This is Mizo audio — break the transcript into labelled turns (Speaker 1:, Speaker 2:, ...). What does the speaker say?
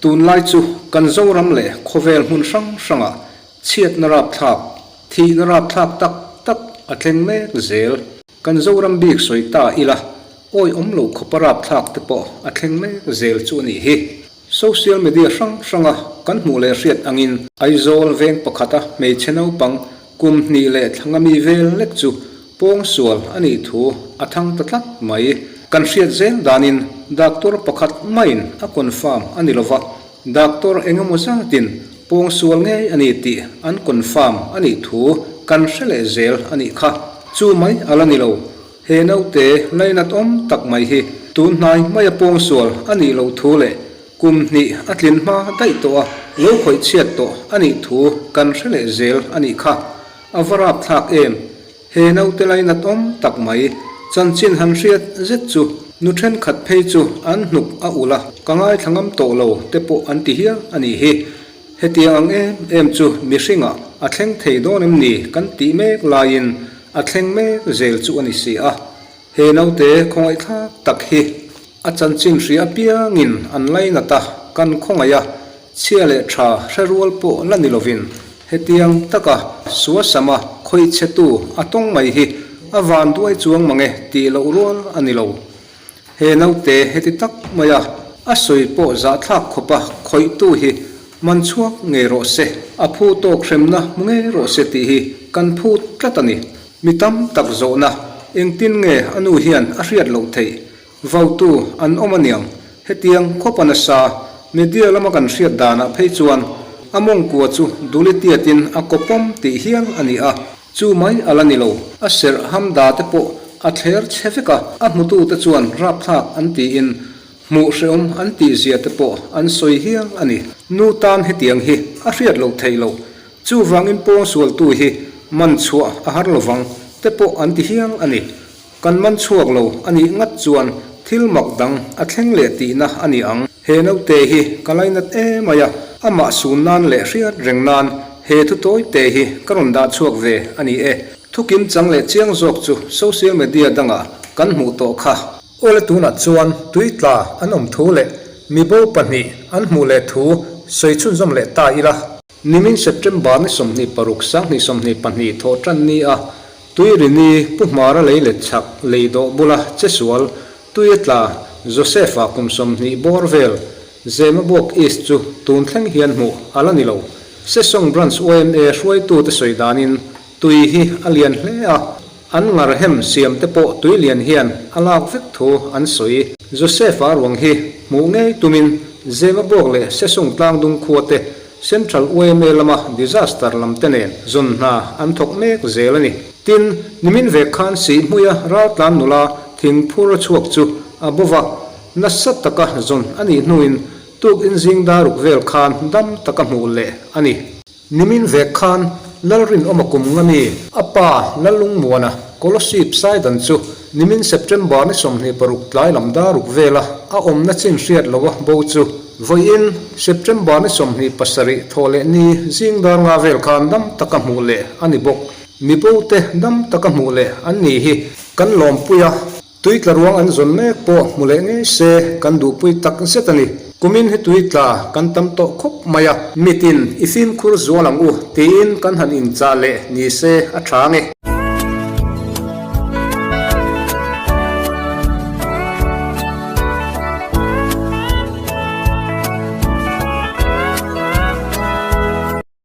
Speaker 1: Tunlai chu kan Zoram leh khawvel hmun hrang hrangah chhiatna rapthlak, thihna rapthlak tak tak a thleng mek zel. Kan Zoram bik sawi ta ila, awi awm lo khawpa rapthlak te pawh a thleng mek zel chu a nih hi. Social media hrang hranga kan hmuh leh hriat angin Aizawl veng pakhata hmeichhe naupang kum hnih leh thlanga mi vel lek chu pawngsual a nih thu a thang ta tlat mai. Kan hriat zel danin doctor pakhat maiin a confirm a ni lova, doctor engemaw zatin pawngsual ngei a ni tih an confirm a nih thu kan hre leh zel a nih kha. Chu mai a la ni lo. He naute lainat awm tak mai hi tun hnai hmaia pawngsual a nih loh thu leh kum hnih a tlin hma daih tawh a lo khawih chhiat tawh a nih thu kan hre leh zel a nih kha. A va rap thlak em? He naute lainat awm tak mai chanchin han hriat zet chu nu thenkhat phei chu an hnuk a ulh a, ka ngaithla ngam tawh lo te pawh an ti hial a nih hi. Hetiang ang em em chu mihringah a thleng thei dawn em ni kan tih mek laiin a thleng mek zel chu a ni si a. He naute khawngaihthlak tak hi a chanchin hria apiangin an lainat a, kan khawngaih a, chhia leh tha hre rual pawh la ni lovin hetiang taka suasama khawihchhetu a tawng mai hi a vanduai chuang mange tih loh rual a ni lo. He naute heti tak maia a sawi pawh zahthlak khawpa khawihtu hi man chhuak ngei rawh se, a phu tawk hremna hmu ngei rawh se tih hi kan phu tlat a ni. Mi tam tak zawhna engtin nge a nu hian a hriat loh theih? Vautu an awm aniang. Hetiang khawpa nasa media lama kan hriat danah phei chuan a mawngkua chu duli tiatin a kawpawm tih hial a ni a. Chu mai a la ni lo, a serh hamda te pawh a thler chhe vek a, a hmutute chuan rapthlak an tiin hmuh hreawm an tih zia te pawh an sawi hial a ni. Nu tan hetiang hi a hriat loh theih loh, chuvangin pawngsualtu hi man chhuah a har lovang te pawh an ti hial a ni. Kan man chhuak lo a nih ngat chuan thil mak dang a thleng leh tihna a ni ang. He naute hi ka lainat emai a, amah sun nan leh hriat reng nan he thu tawi te hi ka rawn dah chhuak ve a ni e. Thu kim chang leh chiang zawk chu social media dangah kan hmuh tawh kha. Awle tunah chuan tui tla an awm thu leh mibo pahnih an hmuh leh thu sawi chhunzawm leh ta ila. Nimin September ni 26 2022 thawh tan ni a, Tuirini Pu Hmara lei let chhak lei dawh bula che sual tui a tla Joseph-a kum 20 bawr vel Zemabawk East chu tun thleng hian hmuh a la ni lo. Sesawng Branch yma hruaitute sawi danin tui hi a lian hle a, an ngarhem siam te pawh tui lian hian a lak vek thu an sawi. Joseph-a ruang hi hmuh ngei tumin Zemabawk leh Sesawng tlangdung khua te Central yma lama disaster lam te nen zawn hna an thawk mek zel a ni. Tin, nimin vek khan Sihhmuia raltlan nula thingphur a chhuak chu a bo va, nasa taka zawn a nih hnuin tuk inzing daruk vel khan dam taka hmuh leh a ni. Nimin vek khan Lalrinawma kum nga mi a pa Lalungmuana Kolosip Saidan chu nimin September ni 26 tlai lam daruk vela a awmna chin hriat loa bo chu Vawiin, September ni 27 thawh leh ni zing dar nga vel khan dam taka hmuh leh a ni bawk. Mibo te dam taka hmuh leh an ni hi kan lawmpui a, tui tla ruang an zawn mek pawh hmu leh ngei se kan duhpui tak zet a ni. Kumin hi tui tla kan tam tawh khawp mai a, mitin i fimkhur zual ang u tiin kan han inchah leh ni se a tha nge.